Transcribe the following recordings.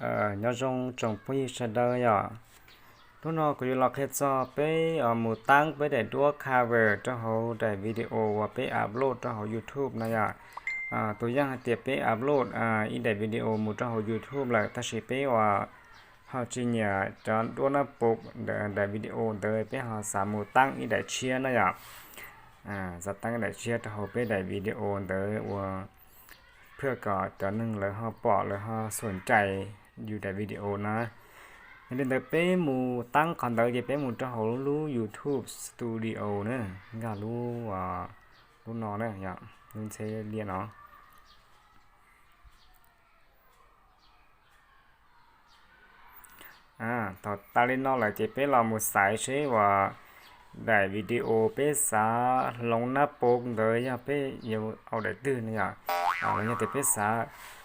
Nyob zoo tsoom phooj ywg sawv daws yom. Hnub no kuv yuav los qhia txog peb mus taab peb daim duab cover rau hauv daim video uas peb upload rau hauv YouTube no yom. Tus yeej hais tias peb upload ib daim video mus rau hauv YouTube lawm tab sis peb uas ho tsis nyiam cov duab nab pau daim video ntawd peb ho xav mus taab ib daim tshiab no yom. Xav taab ib daim tshiab rau hauv peb daim video ntawd uas phwj kom cov neeg lawv ho pom lawv ho xum rais yus daim video na. Yog li ntawd peb mus taab qhov ntawd ces peb mus rau hauv lub YouTube Studio na, nkag lub, lub no na, lub ntxheb liaj no. Thaum tas li no lawm ces peb los mus xaiv seb uas daim video peb xav hloov nab pau ntawd yog peb yuav au daim twg no yom. Los yog tias peb xav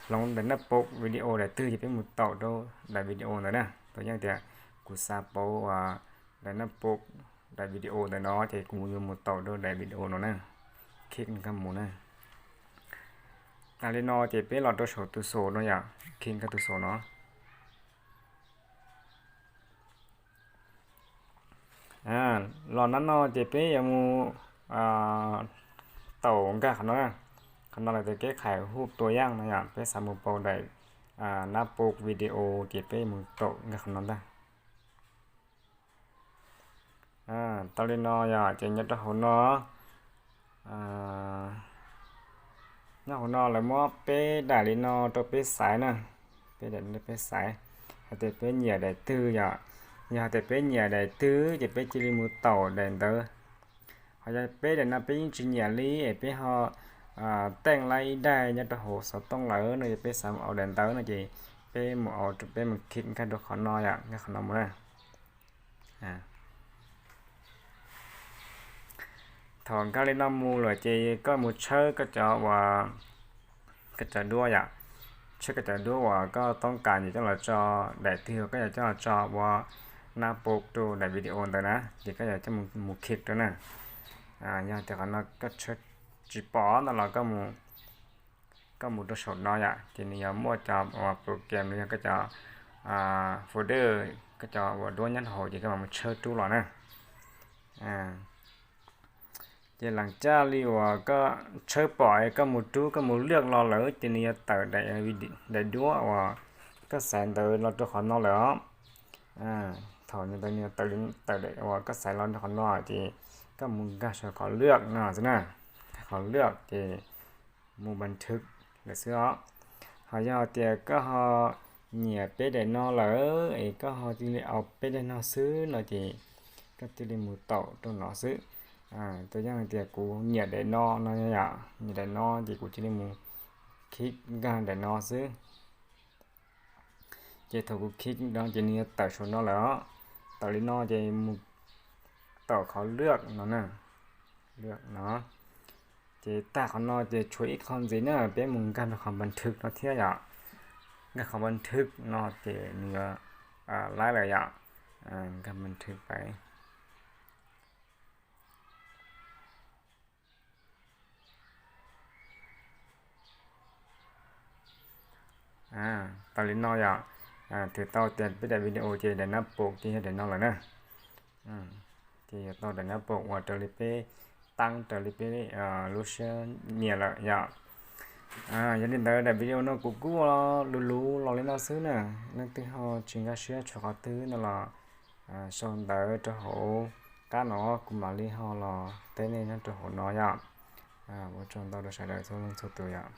hloov daim nab pau video daim twg ces peb mus taum rau daim video ntawd na. Tus yeej tias kuv xav pauv daim nab pau daim video ntawd no ces kuv yuav mus taum rau daim video no na. Khij nkag mus na. Tas li no ces peb los rau saum tus xus no yom, khij nkag tus xus no. Los nab no ces peb yuav mus taum nkag qhov no. Qhov no lawv tias keb khais hub tua yaj no yom, peb xav mus pauv daim nab pau video ces peb mus taum nkag qhov no ntag. Tau li no yom, ces nyob rau hauv no, nyob hauv no lawv muab peb daim li no rau peb xaiv na. Peb daim li no peb xaiv, hais tias peb nyiam daim twg yom. Yog hais tias peb nyiam daim twg ces peb cia li mus taum daim ntawd. Ho yog peb daim no peb yeej tsis nyiam li es peb ho teej lab ib daim nyob rau hauv xov tooj lawm no ces peb xav mus au daim ntawd no ces peb mus au, peb mus khij nkag rau qhov no yom, nkag qhov no mus na. Thaum nkag li no mus lawm ces koj mus tshawb koj cov uas, koj cov duab yom, tshawb koj cov duab uas koj toob kas yuav coj los tso, daim twg uas koj yuav coj los tso ua nab pau rau daim video ntawd na, ces koj yuav coj mus khij rau na. Yog tias qhov no koj tshawb tsis pom no los koj mus rau saum no yom, ces nws yuav muaj cov uas program los yog koj cov folder, koj cov uas duab nyob hauv ces koj mam mus tshawb rub los na. Ces leej twg li uas koj tshawb pom es koj mus rub koj mus lwaj los lawm ces nws yuav tawm daim duab uas koj xaiv ntawd los rau qhov no lawm os. Thaum ntawd nws yuav tawm daim uas koj xaiv los rau qhov no ces koj mus nkag saum qhov lwaj no xwb na. Qhov lwaj ces mus npas thwv lawm xwb os. Ho yog tias koj ho nyiam peb daim no lawm es koj ho cia li au peb daim no xwb no ces koj cia li mus taum rau no xwb. Tus yeej hais tias kuv nyiam daim no no yom, nyiam daim no ces kuv cia li mus khij nkag daim no xwb. Ces thaum kuv khij no ces nws yuav tawm saum no lawm os. Tawm li no ces mus taum qhov lwaj no na. Lwaj no. Ces tag qhov no ces tshuav ib qho ntxiv na, peb mus nkag rau qhov npas thwv no thiab yom. Nkag qhov npas thwv no ces nws yuav laib lawm yom. Nkag npas thwv pais. Tau li no yom, twb tau tias peb daim video ces daim nab pau ces yog daim no lawm na. Ces yuav tau daim nab pau uas raws li peb taab raws li peb lub siab nyiam lawm yom. Yog li ntawd daim video no kuv kuj luv luv los li no xwb na. Leej twg ho tsis nkag siab tshuav qhov twg no los sau ntawv rau hauv qab no kuv mam li ho los teb nej nyob rau hauv no yom. Ua tsaug ntau rau sawv daws txhua leej txhua tus yom.